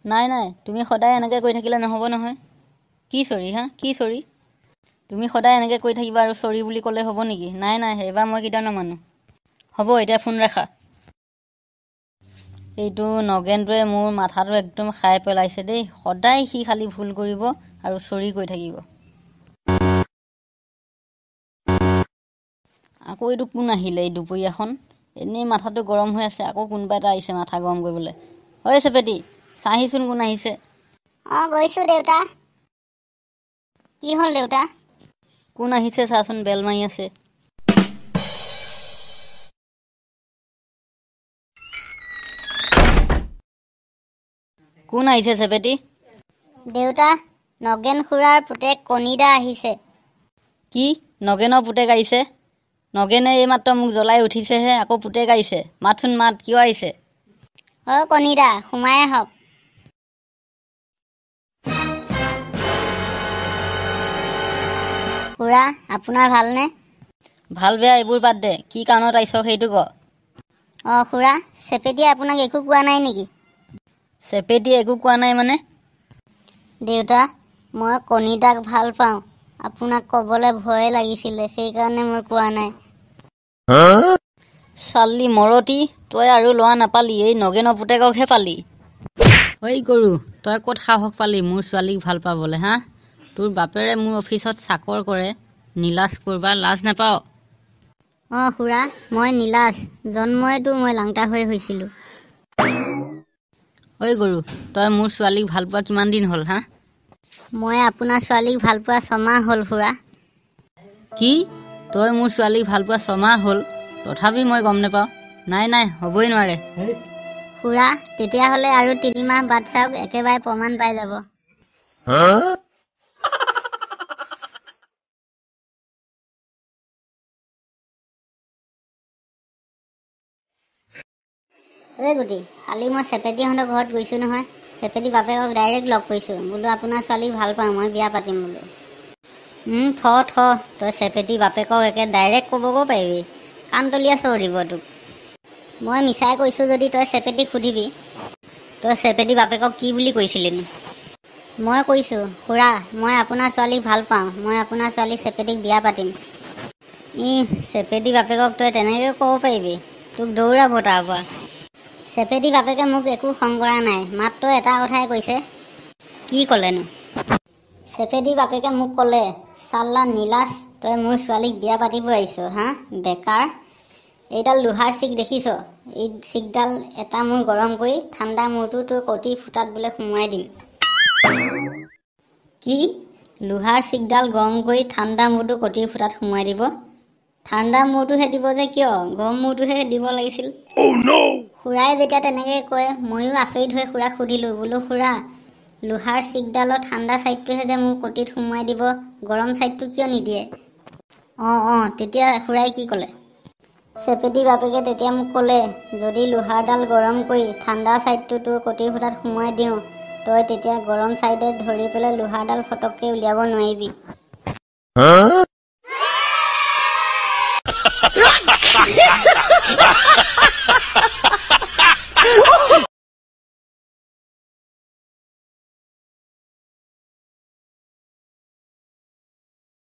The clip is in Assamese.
নাই নাই, তুমি সদায় এনেকৈ কৈ থাকিলে নহ'ব নহয়। কি চৰি হা, কি চৰি? তুমি সদায় এনেকৈ কৈ থাকিবা আৰু চৰি বুলি ক'লে হ'ব নেকি? নাই নাই, এইবাৰ মই কেতিয়াও নামানো। হ'ব, এতিয়া ফোন ৰাখা। এইটো নগেনটোৱে মোৰ মাথাটো একদম খাই পেলাইছে দেই। সদায় সি খালি ভুল কৰিব আৰু চৰি কৈ থাকিব। আকৌ এইটো কোন আহিলে এই দুপৰীয়াখন? এনেই মাথাটো গৰম হৈ আছে, আকৌ কোনোবা এটা আহিছে মাথা গৰম কৰিবলৈ। ঐ চেপেটি, চাহিচোন কোন আহিছে। অঁ, গৈছোঁ দেউতা। কি হ'ল দেউতা? কোন আহিছে চাচোন, বেল মাৰি আছে। কোন আহিছে চেপেটি? দেউতা, নগেন খুৰাৰ পুতেক কণীদা আহিছে। কি, নগেনৰ পুতেক আহিছে? নগেনে এইমাত্ৰ মোক জ্বলাই উঠিছেহে, আকৌ পুতেক আহিছে। মাতচোন মাত, কিয় আহিছে? অ' কণীদা, সোমাই আহক। খুৰা, আপোনাৰ ভালনে? ভাল বেয়া এইবোৰ বাদ দে, কি কাৰণত আহিছ সেইটো ক। অঁ খুৰা, চেপেটিয়ে আপোনাক একো কোৱা নাই নেকি? চেপেটিয়ে একো কোৱা নাই মানে? দেউতা, মই কণীদাক ভাল পাওঁ। আপোনাক ক'বলৈ ভয়ে লাগিছিলে, সেইকাৰণে মই কোৱা নাই। চাল্লি মৰতি, তই আৰু ল'ৰা নাপালি, এই নগেনৰ পুতেককহে পালি। ঐ গৰু, তই ক'ত সাহস পালি মোৰ ছোৱালীক ভাল পাবলৈ হা? তোৰ বাপেৰে মোৰ অফিচত চাকৰ কৰে, নীলাজ কৰবাৰ লাজ নাপাৱ? অঁ খুৰা, মই নীলাজ, জন্মইতো মই লাংটা হৈ হৈছিলোঁ। ঐ গৰু, তই মোৰ ছোৱালীক ভাল পোৱা কিমান দিন হ'ল হা? মই আপোনাৰ ছোৱালীক ভাল পোৱা ছমাহ হ'ল খুৰা। কি, তই মোৰ ছোৱালীক ভাল পোৱা ছমাহ হ'ল, তথাপি মই গম নাপাওঁ? নাই নাই, হ'বই নোৱাৰে। খুৰা, তেতিয়াহ'লে আৰু 3 মাহ বাট চাওক, একেবাৰে প্ৰমাণ পাই যাব। ঐ গুটি, কালি মই চেপেটিহঁতৰ ঘৰত গৈছোঁ নহয়। চেপেটি বাপেকক ডাইৰেক্ট লগ কৰিছোঁ। বোলো, আপোনাৰ ছোৱালীক ভাল পাওঁ, মই বিয়া পাতিম বোলো। থ থ, তই চেপেটি বাপেকক একে ডাইৰেক্ট ক'বগৈ পাৰিবি? কাণতলীয়া চৰ দিব তোক। মই মিছাই কৈছোঁ যদি তই চেপেটিক সুধিবি। তই চেপেটি বাপেকক কি বুলি কৈছিলিনো? মই কৈছোঁ, খুৰা, মই আপোনাৰ ছোৱালীক ভাল পাওঁ, মই আপোনাৰ ছোৱালী চেপেটিক বিয়া পাতিম। ইহ, চেপেটি বাপেকক তই তেনেকৈ ক'ব পাৰিবি? তোক দৌৰাব তাৰপৰা। চেপেটি বাপেকে মোক একো খং কৰা নাই, মাত্ৰ এটা কথাই কৈছে। কি ক'লেনো? চেপেটি বাপেকে মোক ক'লে, চাল্লা নীলাজ, তই মোৰ ছোৱালীক বিয়া পাতিব আহিছ হা, বেকাৰ। এইডাল লোহাৰ চিক দেখিছ? এই চিকডাল এটা মূৰ গৰম কৰি ঠাণ্ডা মূৰটো তোৰ কটি ফুটাত বোলে সুমুৱাই দিম। কি, লোহাৰ চিকডাল গৰম কৰি ঠাণ্ডা মূৰটো কটিৰ ফুটাত সুমুৱাই দিব? ঠাণ্ডা মূৰটোহে দিব যে কিয়? গৰম মূৰটোহে দিব লাগিছিল। খুৰাই যেতিয়া তেনেকৈ কয়, ময়ো আচৰিত হৈ খুৰাক সুধিলোঁ, বোলো খুৰা, লোহাৰ চিকডালৰ ঠাণ্ডা ছাইডটোহে যে মোৰ কটিত সুমুৱাই দিব, গৰম ছাইডটো কিয় নিদিয়ে? অঁ অঁ, তেতিয়া খুৰাই কি ক'লে? চেপেটি বাপেকে তেতিয়া মোক ক'লে, যদি লোহাৰডাল গৰম কৰি ঠাণ্ডা ছাইডটো তোৰ কটিৰ ফুটাত সুমুৱাই দিওঁ, তই তেতিয়া গৰম ছাইডে ধৰি পেলাই লোহাৰডাল ফটককৈ উলিয়াব নোৱাৰিবি।